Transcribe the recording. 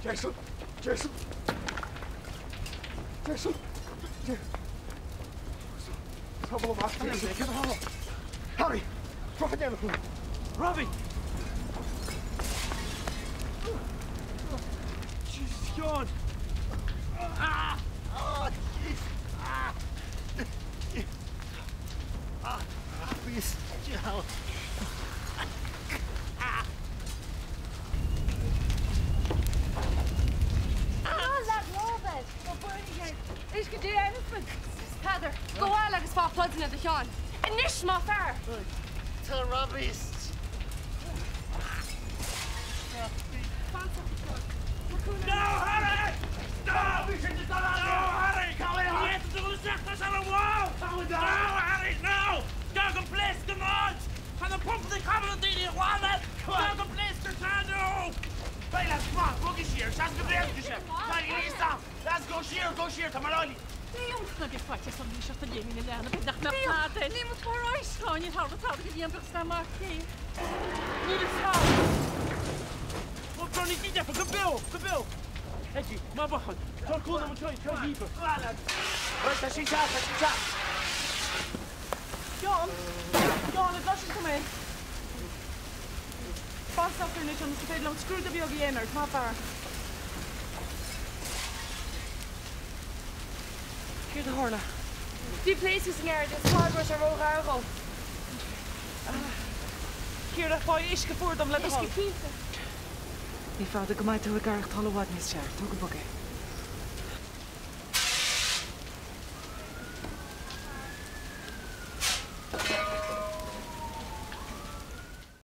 Jason! Jason! Jason! Sábháil amach, Jason! Harry! Croch an déanamh! Robbie! Jesus, Seán! Ah! Ah, jeez! Ah! Ah! Please, Seán! Peadar, gabh abhaile agus faigh pluideanna do Sheán. Anois, más fearr! Tá Robbie. No, Harry! Stop! No, Harry! No, Harry, no! Go go place go náid! Tá na pumpanna camadh daoine a bhaineann! Go go place go no! Right, lads, come on, bog siar, seas go bréag se. Tá Lads, go siar, go siar, tá mar áilí. Ní mo tar Ní Johnny, go beo, go beo. Eddie, má bachan, Tá cúna mo tro tro híber. Right, tá sí tá sí tá. John, John, an gcloiseann tú mé. Fan socair anois ionas gur féidir liom scrúdú beag a dhéanamh ort, maith fear. Céard a tharla? Bhí pléasc sa ngearradh is fág go raibh sé róghar dhó. Ciara, faigh uisce fuar dom le do thoil. Uisce cinnte. Ní fada go mbeidh tú ag aireachtáil i bhfad níos fearr. Tóg go bog é.